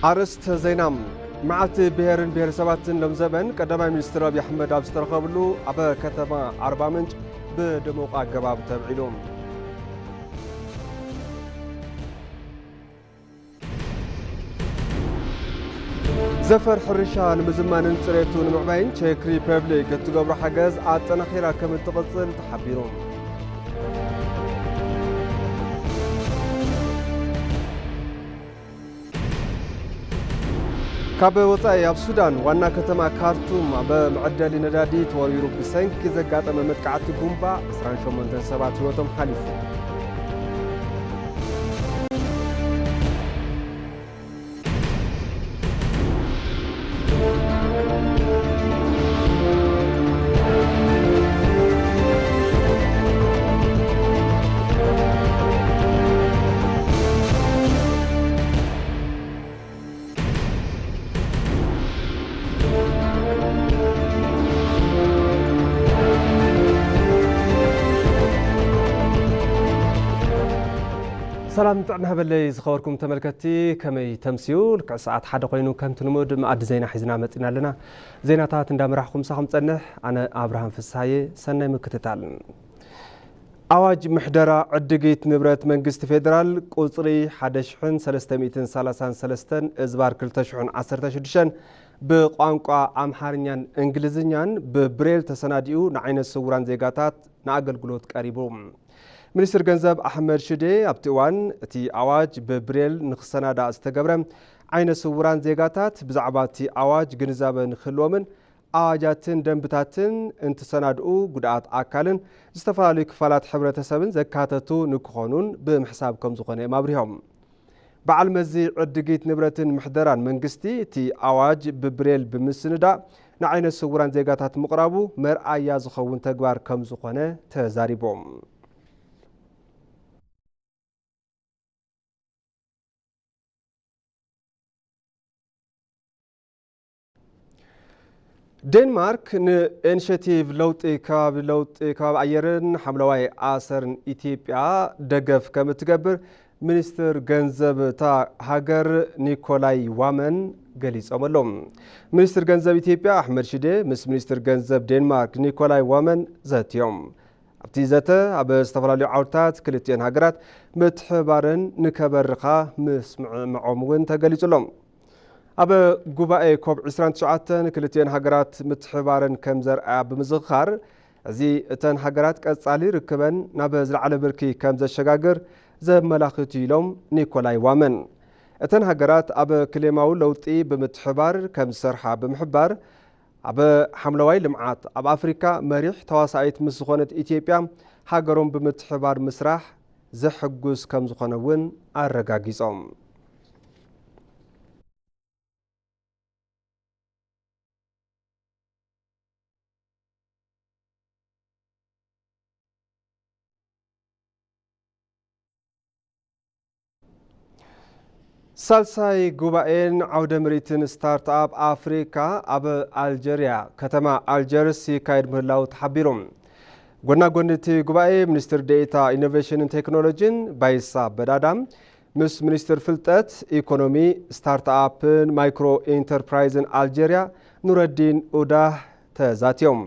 ኣርእስተ ዜና። መዓልቲ ብሄርን ብሄረሰባትን ሎምዘበን ቀዳማይ ሚኒስትር ኣብይ ኣሕመድ ኣብ ዝተረኸብሉ ኣብ ከተማ ኣርባ ምንጭ ብድሙቕ ኣገባብ ተብዒሉ። ዘፈር ሕርሻ ንምዝማንን ጽሬቱ ንምዕባይን ቼክ ሪፐብሊክ እትገብሮ ሓገዝ ኣጠናኺራ ከም እትቕጽል ተሓቢሩ። ካብ ወጻኢ፣ ኣብ ሱዳን ዋና ከተማ ካርቱም ኣብ መዐደሊ ነዳዲ ተወርዊሩ ብሰንኪ ዘጋጠመ መጥቃዕቲ ቡምባ ዕስራን ሸሞንተን ሰባት ህይወቶም ሓሊፉ። ሰላም ጥዕና ሃበለይ ዝኸበርኩም ተመልከትቲ፣ ከመይ ተምስዩ? ልክዕ ሰዓት ሓደ ኮይኑ ከምቲ ልሙድ መኣዲ ዜና ሒዝና መጺና ኣለና። ዜናታት እንዳመራሕኹ ምሳኹም ጸንሕ፣ ኣነ ኣብርሃም ፍስሃየ። ሰናይ ምክትታል። ኣዋጅ ምሕደራ ዕድጊት ንብረት መንግስቲ ፌደራል ቁጽሪ ሓደ ሽሕን ሰለስተ ሚእትን ሰላሳን ሰለስተን እዝባር ክልተ ሽሕን ዓሰርተ ሽዱሽተን ብቋንቋ ኣምሓርኛን እንግሊዝኛን ብብሬል ተሰናዲኡ ንዓይነ ስውራን ዜጋታት ንኣገልግሎት ቀሪቡ። ሚኒስትር ገንዘብ ኣሕመድ ሽዴ ኣብቲ እዋን፣ እቲ ኣዋጅ ብብሬል ንክሰናዳእ ዝተገብረ፣ ዓይነ ስውራን ዜጋታት ብዛዕባ እቲ ኣዋጅ ግንዛበ ንክህልዎምን ኣዋጃትን ደንብታትን እንትሰናድኡ ጉድኣት ኣካልን ዝተፈላለዩ ክፋላት ሕብረተሰብን ዘካተቱ ንክኾኑን ብምሕሳብ ከም ዝኾነ እዮም ኣብሪሆም። በዓል መዚ ዕድጊት ንብረትን ምሕደራን መንግስቲ፣ እቲ ኣዋጅ ብብሬል ብምስንዳእ ንዓይነ ስውራን ዜጋታት ምቕራቡ መርኣያ ዝኸውን ተግባር ከም ዝኾነ ተዛሪቦም። ዴንማርክ ንኢኒሼቲቭ ለውጢ ከባቢ፣ ለውጢ ከባቢ ኣየርን ሓምለዋይ ኣሰርን ኢትዮጵያ ደገፍ ከም እትገብር ሚኒስትር ገንዘብ እታ ሃገር ኒኮላይ ዋመን ገሊጾም ኣለዉ። ሚኒስትር ገንዘብ ኢትዮጵያ ኣሕመድ ሽዴ ምስ ሚኒስትር ገንዘብ ዴንማርክ ኒኮላይ ዋመን ዘትዮም። ኣብቲ ዘተ ኣብ ዝተፈላለዩ ዓውድታት ክልቲኤን ሃገራት ምትሕብባረን ንከበርኻ ምስምዕምዖም እውን ተገሊጹ ኣሎ። ኣብ ጉባኤ ኮብ ዕስራን ትሽዓተን ክልቲኤን ሃገራት ምትሕብባረን ከም ዘርኣያ ብምዝኽኻር፣ እዚ እተን ሃገራት ቀጻሊ ርክበን ናብ ዝለዓለ ብርኪ ከም ዘሸጋግር ዘመላኽት እዩ ኢሎም ኒኮላይ ዋመን። እተን ሃገራት ኣብ ክሌማዊ ለውጢ ብምትሕባር ከም ዝሰርሓ ብምሕባር፣ ኣብ ሓምለዋይ ልምዓት ኣብ ኣፍሪካ መሪሕ ተዋሳኢት ምስ ዝኾነት ኢትዮጵያ ሃገሮም ብምትሕባር ምስራሕ ዘሕጉስ ከም ዝኾነ እውን ኣረጋጊጾም። ሳልሳይ ጉባኤን ዓውደ ምርኢትን ስታርትኣፕ ኣፍሪካ ኣብ ኣልጀርያ፣ ከተማ ኣልጀርስ ይካየድ ምህላው ተሓቢሩ። ጎና ጎኒ እቲ ጉባኤ፣ ሚኒስትር ዴኤታ ኢኖቬሽንን ቴክኖሎጂን ባይሳ በዳዳ ምስ ሚኒስትር ፍልጠት፣ ኢኮኖሚ፣ ስታርትኣፕን ማይክሮ ኢንተርፕራይዝን ኣልጀርያ ኑረዲን ኡዳህ ተዛትዮም።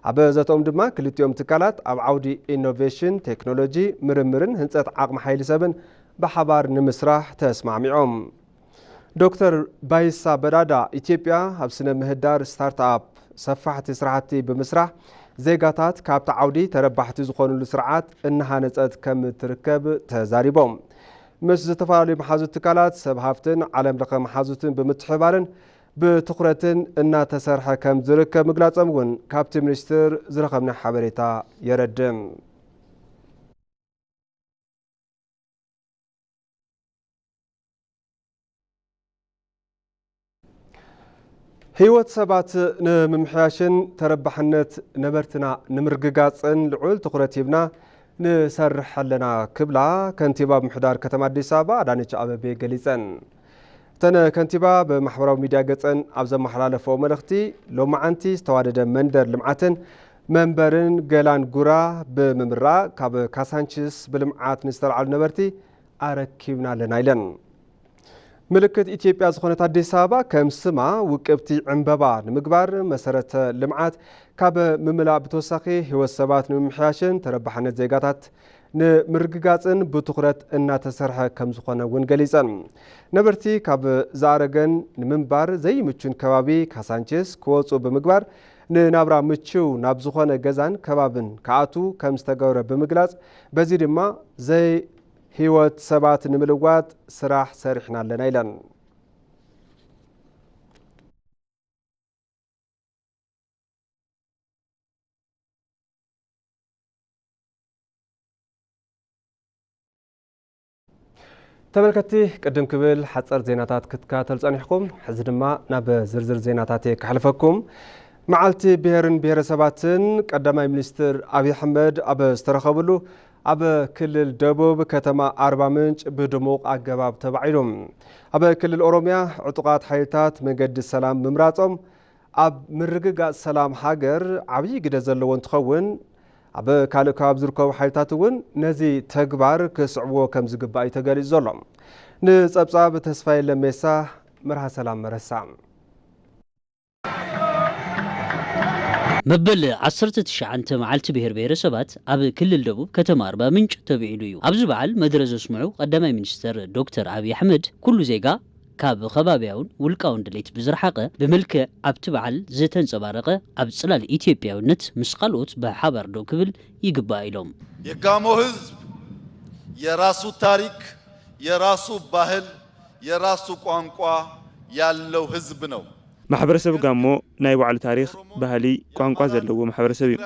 ኣብ ዘተኦም ድማ ክልቲኦም ትካላት ኣብ ዓውዲ ኢኖቬሽን፣ ቴክኖሎጂ፣ ምርምርን ህንፀት ዓቕሚ ሓይሊ ሰብን ብሓባር ንምስራሕ ተስማዕሚዖም። ዶክተር ባይሳ በዳዳ፣ ኢትዮጵያ ኣብ ስነ ምህዳር ስታርትኣፕ ሰፋሕቲ ስራሕቲ ብምስራሕ ዜጋታት ካብቲ ዓውዲ ተረባሕቲ ዝኾኑሉ ስርዓት እናሃነፀት ከም እትርከብ ተዛሪቦም። ምስ ዝተፈላለዩ መሓዙት ትካላት፣ ሰብ ሃፍትን ዓለም ለኸ መሓዙትን ብምትሕባርን ብትኹረትን እናተሰርሐ ከም ዝርከብ ምግላጾም እውን ካብቲ ሚኒስትር ዝረኸብና ሓበሬታ የረድእ። ህይወት ሰባት ንምምሕያሽን ተረባሕነት ነበርትና ንምርግጋጽን ልዑል ትኹረት ሂብና ንሰርሕ ኣለና ክብላ ከንቲባ ምምሕዳር ከተማ ኣዲስ ኣበባ ኣዳነች ኣበቤ ገሊጸን። እተን ከንቲባ ብማሕበራዊ ሚድያ ገጸን ኣብ ዘመሓላለፈኦ መልእኽቲ፣ ሎማዓንቲ ዝተዋደደ መንደር ልምዓትን መንበርን ገላን ጉራ ብምምራቕ፣ ካብ ካሳንችስ ብልምዓት ንዝተልዓሉ ነበርቲ ኣረኪብና ኣለና ኢለን። ምልክት ኢትዮጵያ ዝኾነት ኣዲስ ኣበባ ከም ስማ ውቅብቲ ዕምበባ ንምግባር፣ መሰረተ ልምዓት ካብ ምምላእ ብተወሳኺ ህይወት ሰባት ንምምሕያሽን ተረባሕነት ዜጋታት ንምርግጋፅን ብትኹረት እናተሰርሐ ከም ዝኾነ እውን ገሊፀን። ነበርቲ ካብ ዝኣረገን ንምንባር ዘይምቹን ከባቢ ካሳንቺስ ክወፁ ብምግባር፣ ንናብራ ምችው ናብ ዝኾነ ገዛን ከባብን ክኣቱ ከም ዝተገብረ ብምግላፅ፣ በዚ ድማ ዘይ ህይወት ሰባት ንምልዋጥ ስራሕ ሰሪሕና ኣለና ኢለን። ተመልከትቲ፣ ቅድም ክብል ሓጸር ዜናታት ክትከታተሉ ጸኒሕኩም። ሕዚ ድማ ናብ ዝርዝር ዜናታት እየ ክሕልፈኩም። መዓልቲ ብሄርን ብሄረሰባትን ቀዳማይ ሚኒስትር ኣብይ ኣሕመድ ኣብ ዝተረኸብሉ ኣብ ክልል ደቡብ ከተማ ኣርባ ምንጭ ብድሙቕ ኣገባብ ተባዒሉ። ኣብ ክልል ኦሮሚያ ዕጡቓት ሓይልታት መንገዲ ሰላም ምምራጾም ኣብ ምርግጋጽ ሰላም ሃገር ዓብዪ ግደ ዘለዎ እንትኸውን፣ ኣብ ካልእ ከባቢ ዝርከቡ ሓይልታት እውን ነዚ ተግባር ክስዕብዎ ከም ዝግባእ እዩ ተገሊጹ ዘሎ። ንጸብጻብ ተስፋዬ ለሜሳ፣ መርሃ ሰላም መረሳ። መበል ዓሰርተ ትሽዓተ መዓልቲ ብሄር ብሄረሰባት ኣብ ክልል ደቡብ ከተማ ኣርባ ምንጭ ተብዒሉ እዩ። ኣብዚ በዓል መደረ ዘስምዑ ቀዳማይ ሚኒስተር ዶክተር ኣብይ ኣሕመድ፣ ኩሉ ዜጋ ካብ ከባብያውን ውልቃውን ድሌት ብዝረሓቐ፣ ብመልክዕ ኣብቲ በዓል ዝተንጸባረቐ ኣብ ጽላል ኢትዮጵያውነት ምስ ካልኦት ብሓባር ደው ክብል ይግባእ ኢሎም። የጋሞ ህዝብ የራሱ ታሪክ፣ የራሱ ባህል፣ የራሱ ቋንቋ ያለው ህዝብ ነው። ማሕበረሰብ ጋሞ ናይ ባዕሉ ታሪኽ፣ ባህሊ፣ ቋንቋ ዘለዎ ማሕበረሰብ እዩ።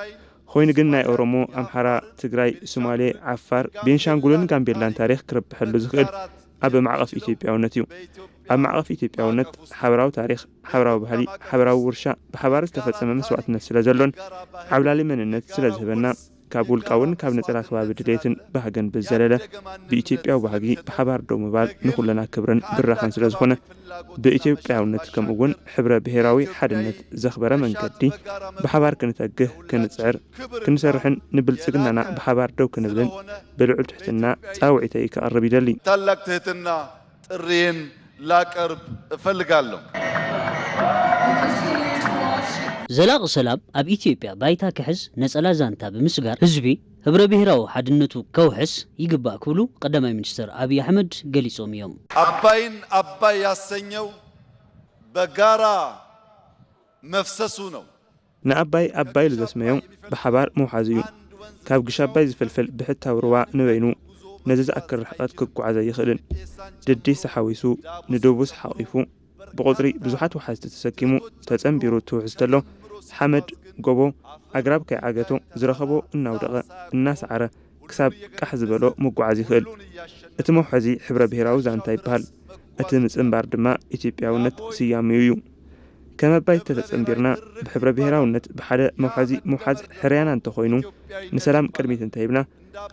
ኮይኑ ግን ናይ ኦሮሞ፣ ኣምሓራ፣ ትግራይ፣ ሶማሌ፣ ዓፋር፣ ቤንሻንጉልን ጋምቤላን ታሪኽ ክረብሐሉ ዝኽእል ኣብ ማዕቐፍ ኢትዮጵያውነት እዩ። ኣብ ማዕቐፍ ኢትዮጵያውነት ሓበራዊ ታሪኽ፣ ሓበራዊ ባህሊ፣ ሓበራዊ ውርሻ፣ ብሓባር ዝተፈጸመ መስዋእትነት ስለ ዘሎን ዓብላሊ መንነት ስለ ዝህበና፣ ካብ ውልቃውን ካብ ነጸላ ከባቢ ድሌትን ባህግን ብዘለለ፣ ብኢትዮጵያዊ ባህጊ ብሓባር ደው ምባል ንኹለና ክብርን ብራኸን ስለ ዝኾነ፣ ብኢትዮጵያውነት ከምኡ እውን ሕብረ ብሔራዊ ሓድነት ዘኽበረ መንገዲ ብሓባር ክንተግህ፣ ክንጽዕር፣ ክንሰርሕን ንብልጽግናና ብሓባር ደው ክንብልን ብልዑል ትሕትና ጻውዒተይ ከቕርብ ይደሊ። ታላቅ ትህትና ጥሪዬን ላቀርብ እፈልጋለሁ። ዘላቂ ሰላም ኣብ ኢትዮጵያ ባይታ ክሕዝ ነጸላ ዛንታ ብምስጋር፣ ህዝቢ ህብረ ብሔራዊ ሓድነቱ ከውሕስ ይግባእ ክብሉ ቀዳማይ ሚኒስትር ኣብይ ኣሕመድ ገሊጾም እዮም። አባይን አባይ ያሰኘው በጋራ መፍሰሱ ነው። ንኣባይ ኣባይ ኢሉ ዘስመዮ ብሓባር ምውሓዙ እዩ። ካብ ግሽ ኣባይ ዝፈልፈል ብሕታዊ ሩባ ንበይኑ ነዚ ዝኣክል ርሕቀት ክጓዓዝ ኣይኽእልን። ድዲ ተሓዊሱ ንዶቡስ ሓቒፉ ብቑጽሪ ብዙሓት ወሓዝቲ ተሰኪሙ ተጸንቢሩ ትውሕዝ ተሎ፣ ሓመድ፣ ጎቦ፣ ኣግራብ ከይዓገቶ ዝረኸቦ እናውደቐ እናሰዓረ ክሳብ ቃሕ ዝበሎ ምጉዓዝ ይኽእል። እቲ መውሐዚ ሕብረ ብሔራዊ ዛንታ ይበሃል። እቲ ምጽንባር ድማ ኢትዮጵያውነት ስያሜኡ እዩ። ከም ኣባይ ተተጸንቢርና ብሕብረ ብሔራውነት ብሓደ መውሐዚ ምውሓዝ ሕርያና እንተኾይኑ፣ ንሰላም ቅድሚት እንተሂብና፣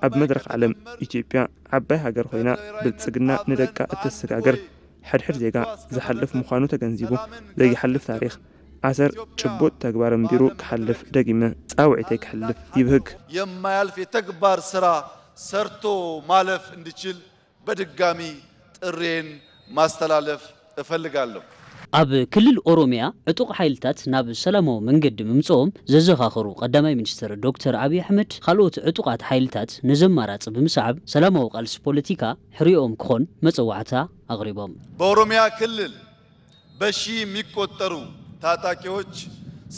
ኣብ መድረኽ ዓለም ኢትዮጵያ ዓባይ ሃገር ኮይና ብልጽግና ንደቃ እተሰጋግር ሕድሕድ ዜጋ ዝሓልፍ ምዃኑ ተገንዚቡ፣ ዘይሓልፍ ታሪኽ ኣሰር ጭቡጥ ተግባር እንቢሩ ክሓልፍ ደጊመ ጻውዒተይ ክሕልፍ ይብህግ። የማያልፍ የተግባር ስራ ሰርቶ ማለፍ እንዲችል በድጋሚ ጥሬን ማስተላለፍ እፈልጋለሁ። ኣብ ክልል ኦሮሚያ ዕጡቕ ሓይልታት ናብ ሰላማዊ መንገዲ ምምጽኦም ዘዘኻኸሩ ቀዳማይ ሚኒስትር ዶክተር ኣብይ ኣሕመድ፣ ካልኦት ዕጡቓት ሓይልታት ነዚ ኣማራጺ ብምስዓብ ሰላማዊ ቃልሲ ፖለቲካ ሕሪኦም ክኾን መጸዋዕታ ኣቕሪቦም። በኦሮሚያ ክልል በሺ የሚቆጠሩ ታጣቂዎች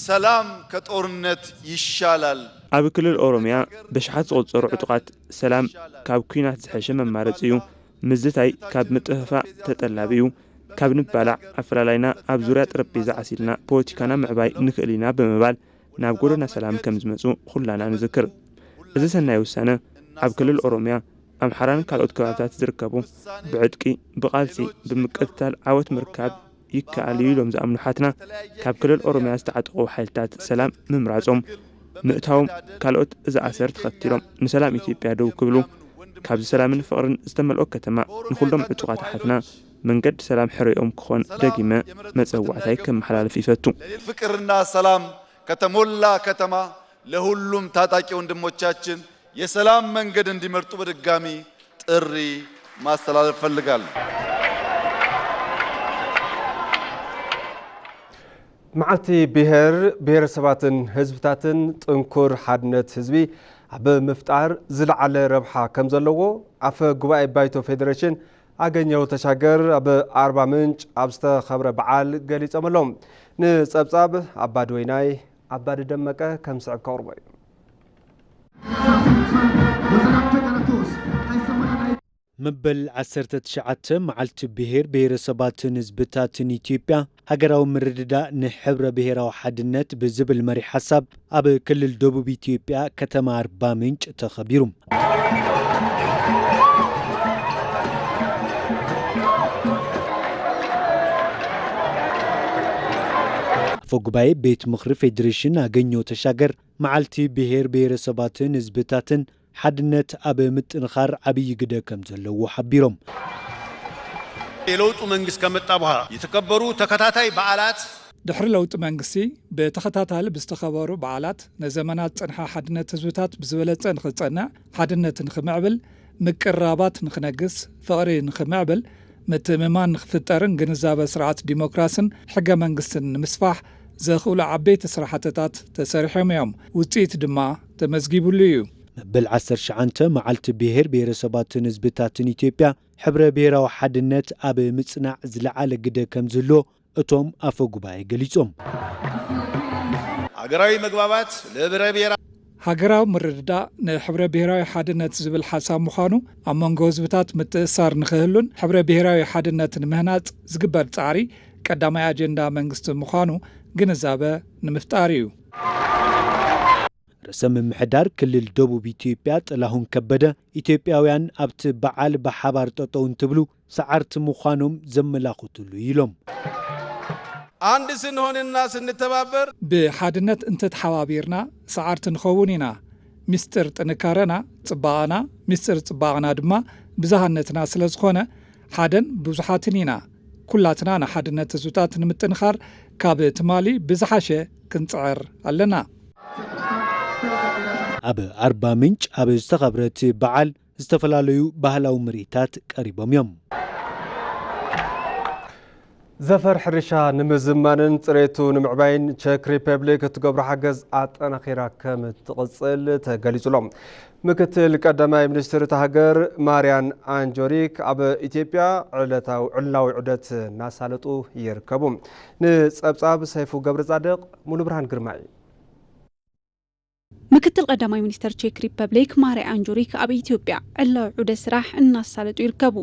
ሰላም ከጦርነት ይሻላል። ኣብ ክልል ኦሮሚያ በሽሓት ዝቑጸሩ ዕጡቓት ሰላም ካብ ኲናት ዝሐሸ መማረጺ እዩ። ምዝታይ ካብ ምጥፍፋእ ተጠላቢ እዩ። ካብ ንባላዕ ኣፈላላይና ኣብ ዙርያ ጠረጴዛ ዓሲልና ፖለቲካና ምዕባይ ንኽእል ኢና ብምባል ናብ ጎደና ሰላም ከም ዝመጹ ኩላና ንዝክር። እዚ ሰናይ ውሳነ ኣብ ክልል ኦሮሚያ፣ ኣምሓራን ካልኦት ከባብታት ዝርከቡ ብዕጥቂ፣ ብቓልሲ፣ ብምቅትታል ዓወት ምርካብ ይከኣል እዩ ኢሎም ዝኣምኑ ሓትና፣ ካብ ክልል ኦሮሚያ ዝተዓጠቑ ሓይልታት ሰላም ምምራጾም፣ ምእታዎም፣ ካልኦት እዚ ኣሰር ተኸቲሎም ንሰላም ኢትዮጵያ ደው ክብሉ፣ ካብዚ ሰላምን ፍቕርን ዝተመልኦ ከተማ ንኹሎም ዕጡቓት ኣሓትና መንገዲ ሰላም ሕረኦም ክኾን ደጊመ መጸዋዕታይ ከመሓላልፍ ይፈቱ። ፍቅርና ሰላም ከተሞላ ከተማ ለሁሉም ታጣቂ ወንድሞቻችን የሰላም መንገድ እንዲመርጡ በድጋሚ ጥሪ ማስተላለፍ እፈልጋለሁ። መዓልቲ ብሔር፣ ብሔረሰባትን ህዝብታትን ጥንኩር ሓድነት ህዝቢ ኣብ ምፍጣር ዝለዓለ ረብሓ ከም ዘለዎ ኣፈ ጉባኤ ባይቶ ፌዴሬሽን ኣገኘው ተሻገር ኣብ ኣርባ ምንጭ ኣብ ዝተኸብረ በዓል ገሊጾም ኣለዉ። ንጸብጻብ ኣባዲ ወይናይ ኣባዲ ደመቀ ከም ስዕብ ከቕርቦ እዩ። መበል ዓሰርተ ትሽዓተ መዓልቲ ብሄር ብሄረሰባትን ህዝብታትን ኢትዮጵያ ሃገራዊ ምርድዳእ ንሕብረ ብሄራዊ ሓድነት ብዝብል መሪሕ ሓሳብ ኣብ ክልል ደቡብ ኢትዮጵያ ከተማ ኣርባ ምንጭ ተኸቢሩ። ኣፈ ጉባኤ ቤት ምኽሪ ፌዴሬሽን ኣገኘው ተሻገር መዓልቲ ብሄር ብሄረሰባትን ህዝብታትን ሓድነት ኣብ ምጥንኻር ዓብዪ ግደ ከም ዘለዎ ሓቢሮም። የለውጡ መንግስት ከመጣ በኋላ የተከበሩ ተከታታይ በዓላት ድሕሪ ለውጢ መንግስቲ ብተኸታታሊ ብዝተኸበሩ በዓላት ንዘመናት ዝጸንሐ ሓድነት ህዝብታት ብዝበለጸ ንኽጸንዕ፣ ሓድነት ንኽምዕብል፣ ምቅርራባት ንኽነግስ፣ ፍቕሪ ንኽምዕብል፣ ምትእምማን ንኽፍጠርን ግንዛበ ስርዓት ዲሞክራስን ሕገ መንግስትን ንምስፋሕ ዘኽእሉ ዓበይቲ ስራሕትታት ተሰሪሖም እዮም። ውፅኢት ድማ ተመዝጊቡሉ እዩ። መበል ዓሰርተ ትሽዓተ መዓልቲ ብሄር ብሄረሰባትን ህዝብታትን ኢትዮጵያ ሕብረ ብሄራዊ ሓድነት ኣብ ምፅናዕ ዝለዓለ ግደ ከም ዝህልዎ እቶም ኣፈ ጉባኤ ገሊፆም። ሃገራዊ መግባባት ለብረ ብሔራ ሃገራዊ ምርድዳእ ንሕብረ ብሔራዊ ሓድነት ዝብል ሓሳብ ምዃኑ ኣብ መንጎ ህዝብታት ምትእስሳር ንኽህሉን ሕብረ ብሔራዊ ሓድነት ንምህናፅ ዝግበር ፃዕሪ ቀዳማይ ኣጀንዳ መንግስቲ ምዃኑ ግንዛበ ንምፍጣር እዩ። ርእሰ ምምሕዳር ክልል ደቡብ ኢትዮጵያ ጥላሁን ከበደ ኢትዮጵያውያን ኣብቲ በዓል ብሓባር ጠጠው እንትብሉ ሰዓርቲ ምዃኖም ዘመላኽትሉ ኢሎም። አንድ ስንሆንና ስንተባበር ብሓድነት እንተተሓባቢርና ሰዓርቲ ንኸውን ኢና። ሚስጥር ጥንካረና ጽባቐና፣ ሚስጥር ጽባቐና ድማ ብዝሃነትና ስለ ዝኾነ ሓደን ብዙሓትን ኢና። ኩላትና ንሓድነት ህዝብታት ንምጥንኻር ካብ ትማሊ ብዝሓሸ ክንጽዕር ኣለና። ኣብ ኣርባ ምንጭ ኣብ ዝተኸብረ እቲ በዓል ዝተፈላለዩ ባህላዊ ምርኢታት ቀሪቦም እዮም። ዘፈር ሕርሻ ንምዝማንን ፅሬቱ ንምዕባይን ቸክ ሪፐብሊክ እትገብሮ ሓገዝ ኣጠናኺራ ከም እትቕፅል ተገሊፁ ኣሎ። ምክትል ቀዳማይ ሚኒስትር እታ ሃገር ማርያን ኣንጆሪክ ኣብ ኢትዮጵያ ዕለታዊ ዕላዊ ዑደት እናሳለጡ ይርከቡ። ንፀብፃብ ሰይፉ ገብረፃድቕ ሙሉ ብርሃን ግርማይ። ምክትል ቀዳማይ ሚኒስተር ቼክ ሪፐብሊክ ማርያ ኣንጆሪክ ኣብ ኢትዮጵያ ዕላዊ ዑደት ስራሕ እናሳለጡ ይርከቡ።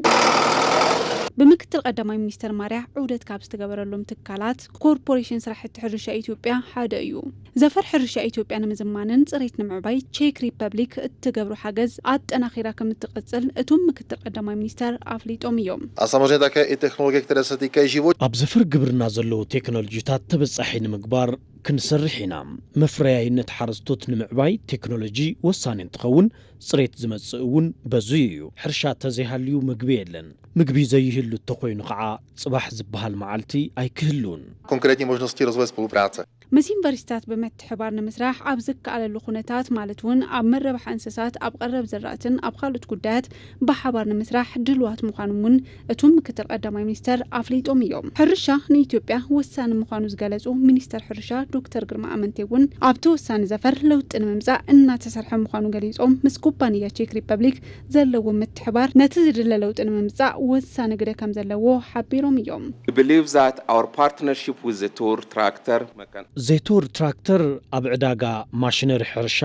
ብምክትል ቀዳማይ ሚኒስተር ማርያ ዑደት ካብ ዝተገበረሎም ትካላት ኮርፖሬሽን ስራሕቲ ሕርሻ ኢትዮጵያ ሓደ እዩ። ዘፈር ሕርሻ ኢትዮጵያ ንምዝማንን ፅሬት ንምዕባይ ቼክ ሪፐብሊክ እትገብሮ ሓገዝ ኣጠናኺራ ከምትቕፅል እቶም ምክትል ቀዳማይ ሚኒስተር ኣፍሊጦም እዮም። A samozřejmě také i technologie, které se týkají životní. ኣብ ዘፈር ግብርና ዘለዉ ቴክኖሎጂታት ተበፃሒ ንምግባር ክንሰርሕ ኢና። መፍረያይነት ሓረስቶት ንምዕባይ ቴክኖሎጂ ወሳኒ እንትኸውን፣ ፅሬት ዝመፅእ እውን በዙይ እዩ። ሕርሻ ተዘይሃልዩ ምግቢ የለን። ምግቢ ዘይህሉ እንተኾይኑ ከዓ ፅባሕ ዝበሃል መዓልቲ ኣይክህልውን። Konkrétní možnosti rozvoje spolupráce. ምስ ዩኒቨርሲታት ብምትሕባር ንምስራሕ ኣብ ዝከኣለሉ ኩነታት ማለት እውን ኣብ መረባሕ እንስሳት፣ ኣብ ቀረብ ዝራእትን ኣብ ካልኦት ጉዳያት ብሓባር ንምስራሕ ድልዋት ምዃኖም እውን እቶም ምክትል ቀዳማይ ሚኒስተር ኣፍሊጦም እዮም። ሕርሻ ንኢትዮጵያ ወሳኒ ምዃኑ ዝገለጹ ሚኒስተር ሕርሻ ዶክተር ግርማ ኣመንቴ እውን ኣብቲ ወሳኒ ዘፈር ለውጢ ንምምጻእ እናተሰርሐ ምዃኑ ገሊጾም፣ ምስ ኩባንያ ቼክ ሪፐብሊክ ዘለዎ ምትሕባር ነቲ ዝድለ ለውጢ ንምምጻእ ወሳኒ ግደ ከም ዘለዎ ሓቢሮም እዮም። We believe that our partnership with the Tor tractor mechan- ዜቶር ትራክተር ኣብ ዕዳጋ ማሽነሪ ሕርሻ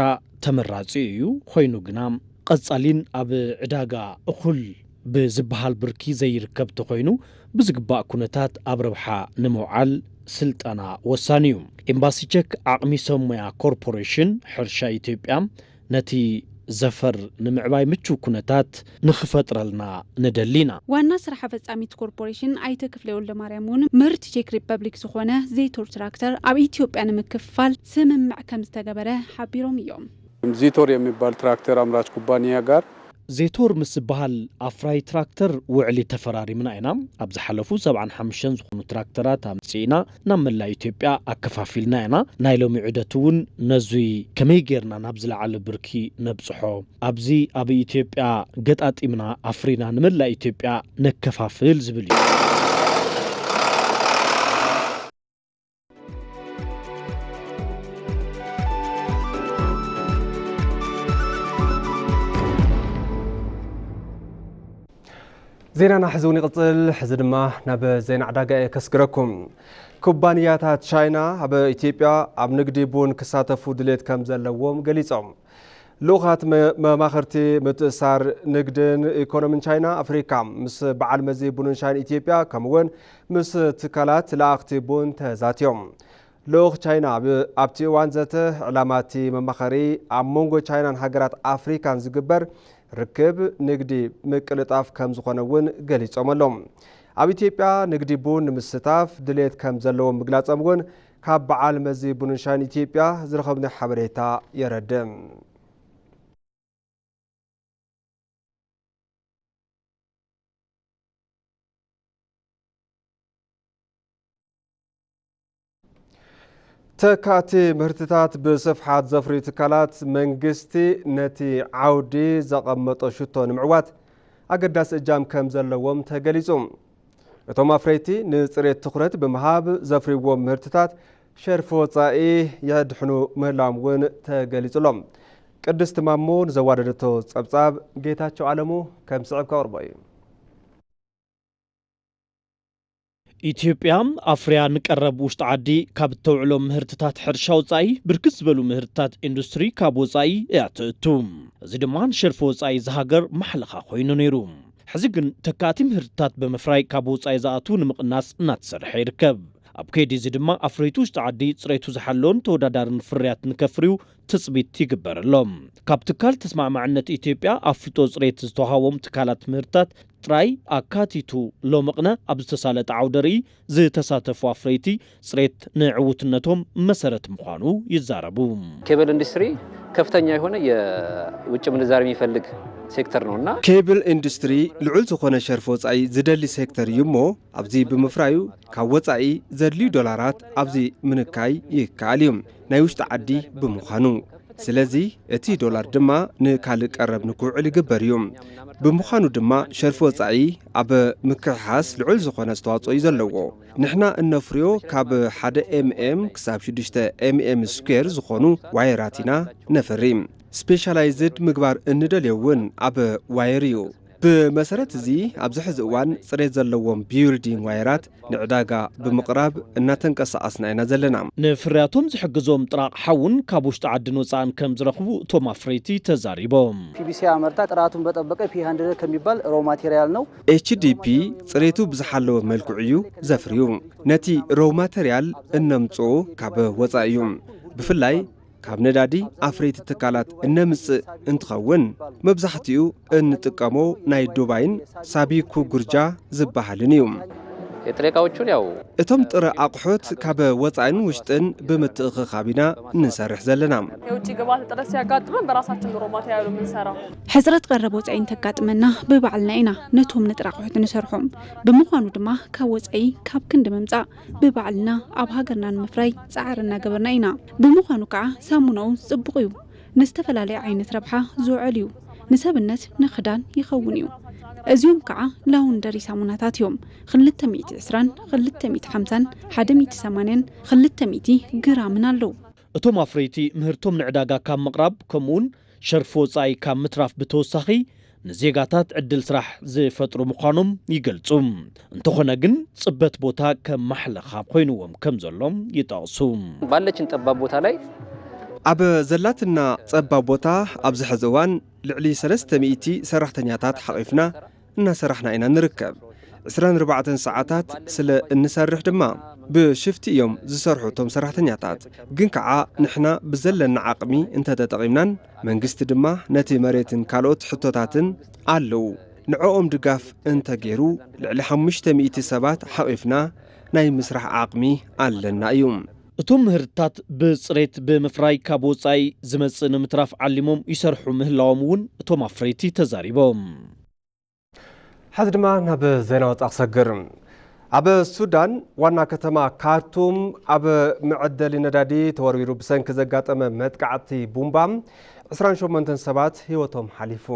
ተመራጺ እዩ። ኮይኑ ግና ቀጻሊን ኣብ ዕዳጋ እኹል ብዝበሃል ብርኪ ዘይርከብ ተኾይኑ ብዝግባእ ኩነታት ኣብ ረብሓ ንምውዓል ስልጠና ወሳኒ እዩ። ኤምባሲ ቸክ ዓቕሚ ሰብ ሞያ ኮርፖሬሽን ሕርሻ ኢትዮጵያ ነቲ ዘፈር ንምዕባይ ምቹው ኩነታት ንኽፈጥረልና ንደሊ ኢና። ዋና ስራሕ ፈጻሚት ኮርፖሬሽን ኣይተ ክፍሌ ወልደማርያም እውን ምህርቲ ቼክ ሪፐብሊክ ዝኾነ ዜቶር ትራክተር ኣብ ኢትዮጵያ ንምክፍፋል ስምምዕ ከም ዝተገበረ ሓቢሮም እዮም። ዚቶር የሚባል ትራክተር አምራች ኩባንያ ጋር ዜቶር ምስ ዝበሃል ኣፍራይ ትራክተር ውዕሊ ተፈራሪምና ኢና። ኣብ ዝሓለፉ ሰብዓን ሓሙሽተን ዝኾኑ ትራክተራት ኣምፂእና ናብ መላእ ኢትዮጵያ ኣከፋፊልና ኢና። ናይ ሎሚ ዑደት እውን ነዙይ ከመይ ጌርና ናብ ዝለዓለ ብርኪ ነብፅሖ፣ ኣብዚ ኣብ ኢትዮጵያ ገጣጢምና ኣፍሪና ንመላእ ኢትዮጵያ ነከፋፍል ዝብል እዩ። ዜናና ሕዚ እውን ይቕጽል። ሕዚ ድማ ናብ ዜና ዕዳጋ እየ ከስግረኩም። ኩባንያታት ቻይና ኣብ ኢትዮጵያ ኣብ ንግዲ ቡን ክሳተፉ ድሌት ከም ዘለዎም ገሊጾም። ልኡኻት መ-፣ መማኽርቲ ምትእሳር ንግድን ኢኮኖሚን ቻይና ኣፍሪካ ምስ በዓል መዚ ቡንን ሻሂን ኢትዮጵያ ከምኡውን ምስ ትካላት ለኣኽቲ ቡን ተዛትዮም። ልኡኽ ቻይና ኣብ-፣ ኣብቲ እዋን ዘተ ዕላማ እቲ መማኸሪ ኣብ መንጎ ቻይናን ሃገራት ኣፍሪካን ዝግበር ርክብ ንግዲ ምቅልጣፍ ከም ዝኾነ እውን ገሊጾም ኣለዉ። ኣብ ኢትዮጵያ ንግዲ ቡን ንምስታፍ ድሌት ከም ዘለዎም ምግላጾም እውን ካብ በዓል መዚ ቡንን ሻሂን ኢትዮጵያ ዝረኸብናዮ ሓበሬታ የረድእ። ተካእቲ ምህርትታት ብስፍሓት ዘፍርዩ ትካላት መንግስቲ ነቲ ዓውዲ ዘቐመጦ ሽቶ ንምዕዋት ኣገዳሲ እጃም ከም ዘለዎም ተገሊጹ። እቶም ኣፍረይቲ ንጽሬት ትኹረት ብምሃብ ዘፍርይዎም ምህርትታት ሸርፊ ወጻኢ የድሕኑ ምህላዎም እውን ተገሊጹ ኣሎ። ቅድስቲ ማሞ ንዘዋደደቶ ጸብጻብ ጌታቸው ኣለሙ ከም ዝስዕብ ከቕርቦ እዩ። ኢትዮጵያ ኣፍርያ ንቀረብ ውሽጢ ዓዲ ካብ እተውዕሎም ምህርትታት ሕርሻ ወጻኢ ብርክት ዝበሉ ምህርትታት ኢንዱስትሪ ካብ ወጻኢ እያ ትእቱ። እዚ ድማ ንሸርፊ ወጻኢ እዛ ሃገር ማሕለኻ ኮይኑ ነይሩ። ሕዚ ግን ተካእቲ ምህርትታት ብምፍራይ ካብ ወጻኢ ዝኣትዉ ንምቕናስ እናተሰርሐ ይርከብ። ኣብ ከይዲ እዚ ድማ ኣፍረይቲ ውሽጢ ዓዲ ጽሬቱ ዝሓለወን ተወዳዳርን ፍርያት ንከፍርዩ ትጽቢት ይግበር ኣሎ። ካብ ትካል ተስማዕማዕነት ኢትዮጵያ ኣፍልጦ ጽሬት ዝተዋሃቦም ትካላት ምህርትታት ጥራይ ኣካቲቱ ሎምቕነ ኣብ ዝተሳለጠ ዓውደ ርእይ ዝተሳተፉ ኣፍረይቲ ጽሬት ንዕውትነቶም መሰረት ምዃኑ ይዛረቡ። ኬብል ኢንዱስትሪ ከፍተኛ የሆነ የውጭ ምንዛሪ የሚፈልግ ሴክተር ነውና። ኬብል ኢንዱስትሪ ልዑል ዝኾነ ሸርፊ ወጻኢ ዝደሊ ሴክተር እዩ እሞ ኣብዚ ብምፍራዩ ካብ ወጻኢ ዘድልዩ ዶላራት ኣብዚ ምንካይ ይከኣል እዩ ናይ ውሽጢ ዓዲ ብምዃኑ። ስለዚ እቲ ዶላር ድማ ንካልእ ቀረብ ንክውዕል ይግበር እዩ። ብምዃኑ ድማ ሸርፊ ወጻኢ ኣብ ምክሕሓስ ልዑል ዝኾነ ኣስተዋጽኦ እዩ ዘለዎ። ንሕና እነፍርዮ ካብ ሓደ ኤምኤም ክሳብ ሽዱሽተ ኤምኤም ስኩዌር ዝኾኑ ዋየራት ኢና ነፍሪ። ስፔሻላይዝድ ምግባር እንደልዮ እውን ኣብ ዋየር እዩ። ብመሰረት እዚ ኣብዚ ሕዚ እዋን ጽሬት ዘለዎም ቢልዲንግ ዋየራት ንዕዳጋ ብምቕራብ እናተንቀሳቐስና ኢና ዘለና። ንፍርያቶም ዝሕግዞም ጥረ ኣቕሓ እውን ካብ ውሽጢ ዓድን ወጻእን ከም ዝረኽቡ እቶም ኣፍረይቲ ተዛሪቦም። ፒቢሲ ኣመርታ ጥራቱን በጠበቀ ፒ ሃንድረድ ከሚባል ሮ ማቴሪያል ነው። ኤችዲፒ ጽሬቱ ብዝሓለወ መልክዑ እዩ ዘፍርዩ። ነቲ ሮ ማቴሪያል እነምጽኡ ካብ ወጻኢ እዩ። ብፍላይ ካብ ነዳዲ ኣፍረይቲ ትካላት እነምጽእ እንትኸውን፣ መብዛሕትኡ እንጥቀሞ ናይ ዱባይን ሳቢኩ ጉርጃ ዝበሃልን እዩ። የጥሬ እቃዎቹን ያው እቶም ጥረ ኣቑሑት ካብ ወጻኢን ውሽጥን ብምትእኽኻብ ኢና ንሰርሕ ዘለና። የውጭ ግብአት እጥረት ሲያጋጥመን በራሳችን ሮ ማቴሪያሉ የምንሰራው። ሕጽረት ቀረብ ወጻኢ እንተጋጥመና ብባዕልና ኢና ነቶም ንጥረ ኣቑሑት ንሰርሖም። ብምዃኑ ድማ ካብ ወጻኢ ካብ ክንዲ ምምጻእ ብባዕልና ኣብ ሃገርና ንምፍራይ ጻዕሪ እናገበርና ኢና። ብምዃኑ ከዓ ሳሙናኡ ጽቡቕ እዩ። ንዝተፈላለየ ዓይነት ረብሓ ዝውዕል እዩ። ንሰብነት ንኽዳን ይኸውን እዩ። እዚኦም ከዓ ላውንደሪ ሳሙናታት እዮም። ክልተ ሚእቲ ዕስራን ክልተ ሚእቲ ሓምሳን ሓደ ሚእቲ ሰማንያን ክልተ ሚእቲ ግራምን ኣለዉ። እቶም ኣፍረይቲ ምህርቶም ንዕዳጋ ካብ ምቕራብ ከምኡውን ሸርፊ ወጻኢ ካብ ምትራፍ ብተወሳኺ ንዜጋታት ዕድል ስራሕ ዝፈጥሩ ምዃኖም ይገልጹ። እንተኾነ ግን ጽበት ቦታ ከም ማሕለኻ ኮይንዎም ከም ዘሎም ይጠቕሱ። ባለችን ጠባብ ቦታ ላይ ኣብ ዘላትና ጸባብ ቦታ ኣብዚ ሕዚ እዋን ልዕሊ ሰለስተ ሚእቲ ሰራሕተኛታት ሓቒፍና እናሰራሕና ኢና ንርከብ። ዕስራን ኣርባዕተን ሰዓታት ስለ እንሰርሕ ድማ ብሽፍቲ እዮም ዝሰርሑ እቶም ሰራሕተኛታት። ግን ከዓ ንሕና ብዘለና ዓቕሚ እንተተጠቒምናን መንግስቲ ድማ ነቲ መሬትን ካልኦት ሕቶታትን ኣለዉ። ንዕኦም ድጋፍ እንተገይሩ ልዕሊ ሓሙሽተ ሚእቲ ሰባት ሓቒፍና ናይ ምስራሕ ዓቕሚ ኣለና እዩ። እቶም ምህርትታት ብጽሬት ብምፍራይ ካብ ወጻኢ ዝመጽእ ንምትራፍ ዓሊሞም ይሰርሑ ምህላዎም እውን እቶም ኣፍረይቲ ተዛሪቦም። ሕዚ ድማ ናብ ዜና ወጻኢ ክሰግር። ኣብ ሱዳን ዋና ከተማ ካርቱም ኣብ መዐደሊ ነዳዲ ተወርዊሩ ብሰንኪ ዘጋጠመ መጥቃዕቲ ቡምባ ዕስራን ሸሞንተን ሰባት ህይወቶም ሓሊፉ።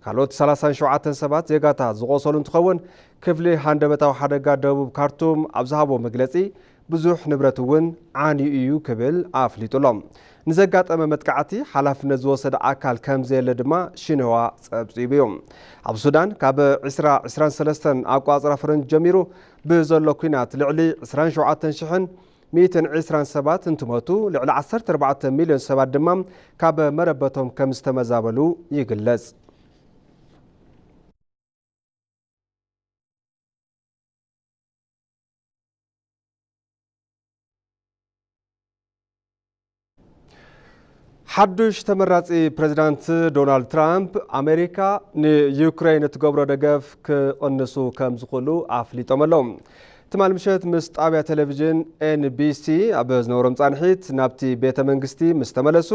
ካልኦት ሰላሳን ሸውዓተን ሰባት ዜጋታት ዝቖሰሉ እንትኸውን፣ ክፍሊ ሃንደበታዊ ሓደጋ ደቡብ ካርቱም ኣብ ዝሃቦ መግለጺ ብዙሕ ንብረት እውን ዓንዩ እዩ ክብል ኣፍሊጡ ኣሎ። ንዘጋጠመ መጥቃዕቲ ሓላፍነት ዝወሰደ ኣካል ከም ዘየለ ድማ ሽንዋ ጸብጺቡ እዩ። ኣብ ሱዳን ካብ ዕስራ ዕስራን ሰለስተን ኣቋጽራ ፈረንጅ ጀሚሩ ብዘሎ ኲናት ልዕሊ ዕስራን ሸውዓተን ሽሕን ሚእትን ዕስራን ሰባት እንትሞቱ፣ ልዕሊ ዓሰርተ ኣርባዕተ ሚልዮን ሰባት ድማ ካብ መረበቶም ከም ዝተመዛበሉ ይግለጽ። ሓዱሽ ተመራጺ ፕሬዚዳንት ዶናልድ ትራምፕ፣ ኣሜሪካ ንዩክሬን እትገብሮ ደገፍ ክቕንሱ ከም ዝኽእሉ ኣፍሊጦም ኣለዉ። ትማል ምሸት ምስ ጣብያ ቴሌቪዥን ኤንቢሲ ኣብ ዝነበሮም ጻንሒት ናብቲ ቤተ መንግስቲ ምስ ተመለሱ፣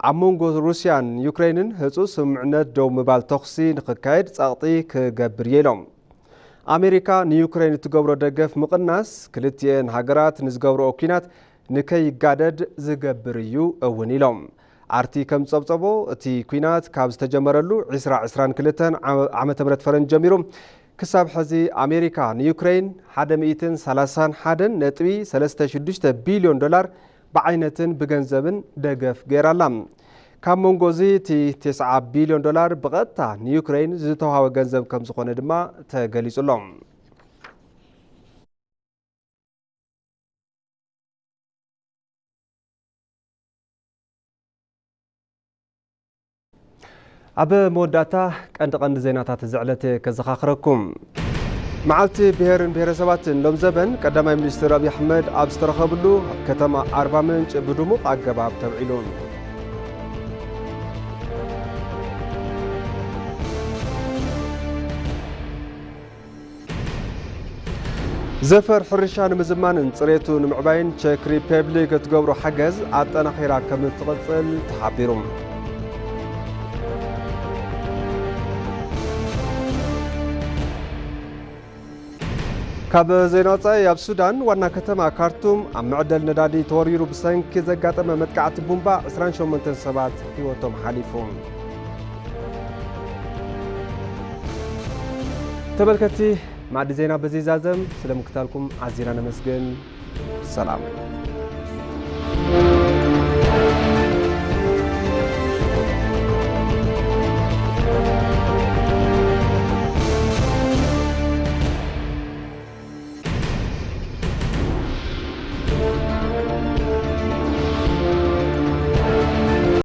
ኣብ መንጎ ሩስያን ዩክሬንን ህጹጽ ስምምዕነት ደው ምባል ተኹሲ ንኽካየድ ጸቕጢ ክገብር እየ ኢሎም። ኣሜሪካ ንዩክሬን እትገብሮ ደገፍ ምቕናስ፣ ክልቲኤን ሃገራት ንዝገብርኦ ኲናት ንከይጋደድ ዝገብር እዩ እውን ኢሎም። ኣርቲ ከም ዝጸብጸቦ፣ እቲ ኲናት ካብ ዝተጀመረሉ ዕስራ ዕስራን ክልተን ዓመተ ምህረት ፈረንጅ ጀሚሩ ክሳብ ሕዚ ኣሜሪካ ንዩክሬን ሓደ ሚእትን ሰላሳን ሓደን ነጥቢ ሰለስተ ሽዱሽተ ቢልዮን ዶላር ብዓይነትን ብገንዘብን ደገፍ ገይራላ። ካብ መንጎ እዚ እቲ ተስዓ ቢልዮን ዶላር ብቐጥታ ንዩክሬን ዝተዋሃበ ገንዘብ ከም ዝኾነ ድማ ተገሊጹ ኣሎ። ኣብ መወዳእታ ቀንዲ ቀንዲ ዜናታት እዚ ዕለት ከዘኻኽረኩም። መዓልቲ ብሄርን ብሄረሰባትን ሎም ዘበን ቀዳማይ ሚኒስትር ኣብይ ኣሕመድ ኣብ ዝተረኸብሉ ኣብ ከተማ ኣርባ ምንጭ ብድሙቕ ኣገባብ ተብዒሉ። ዘፈር ሕርሻ ንምዝማንን ጽሬቱ ንምዕባይን ቸክ ሪፐብሊክ እትገብሮ ሓገዝ ኣጠናኺራ ከም እትቕጽል ተሓቢሩ። ካብ ዜና ወጻኢ፣ ኣብ ሱዳን ዋና ከተማ ካርቱም ኣብ መዕደል ነዳዲ ተወሪሩ ብሰንኪ ዘጋጠመ መጥቃዕቲ ቡምባ ዕስራን ሸሞንተን ሰባት ህይወቶም ሓሊፉ። ተመልከትቲ፣ ማዕዲ ዜና በዚ ይዛዘም። ስለ ምክታልኩም ኣዚና ነመስግን። ሰላም።